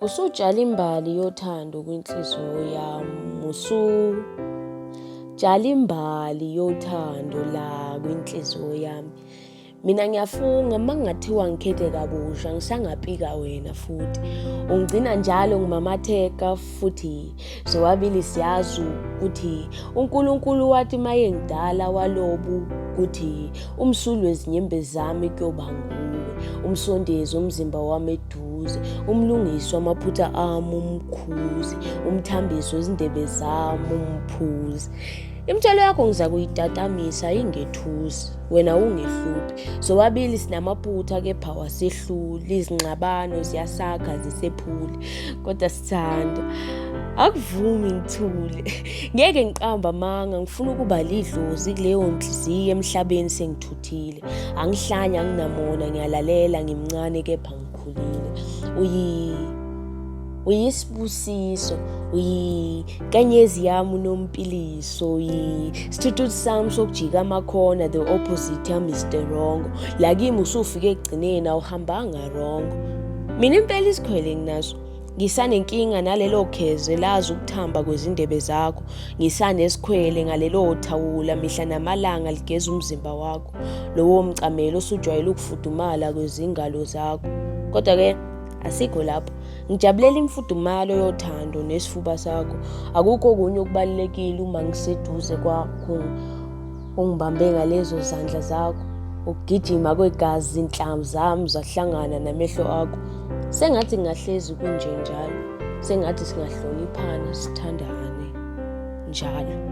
Usutshala imbali yothando kwinhliziyo yami, usutshala imbali yothando la kwinhliziyo yami. Mina ngiyafunga uma kungathiwa ngikhethe kabusha ngisangapika wena futhi. Ungigcina njalo ngimamatheka futhi sobabili siyazi ukuthi uNkulunkulu wathi mayengidala walobu ukuthi umsuli wezinyembezi zami kuyoba nguwe, umsondezi umzimba wami eduze, umlungisi wamaphutha ami umkhuzi, umthambisi wezindebe zami umphuzi. Imithwalo yakho ngiza kuyitatamisa ingethusi, wena ungehluphi. Sobabili sinamaphutha kepha wasehluli, izingxabano ziyasakha zisephule. Kodwa sithanda akuvumi ngithule. Ngeke ngiqamba amanga, ngifuna ukuba lidlozi kuleyo nhliziyo emhlabeni sengithuthile. Angihlanya anginamona, ngiyalalela ngimncane kepha ngikhulile. Uyi uyisibusiso uyinkanyezi yami unompiliso uyisithuthuthi sami sokujika amakhona the opposite ya Mr Rongo la kimi usufike ekugcineni awuhambanga rongo mina impela isikhwele nginaso ngisanenkinga nalelo kheze lazi ukuthamba kwezindebe zakho ngisanesikhwele ngalelo thawula mihla namalanga ligeza umzimba wakho lowo mcamelo osujwayele ukufudumala kwezingalo zakho kodwa-ke asikho lapho ngijabulela imfudumalo yothando nesifuba sakho akukho okunye okubalulekile uma ngiseduze kwakho ungibambe ngalezo zandla zakho ukugijima kwegazi izinhlamvu zami zahlangana namehlo akho sengathi ngingahlezi kunje njalo sengathi singahloniphana sithandane njalo.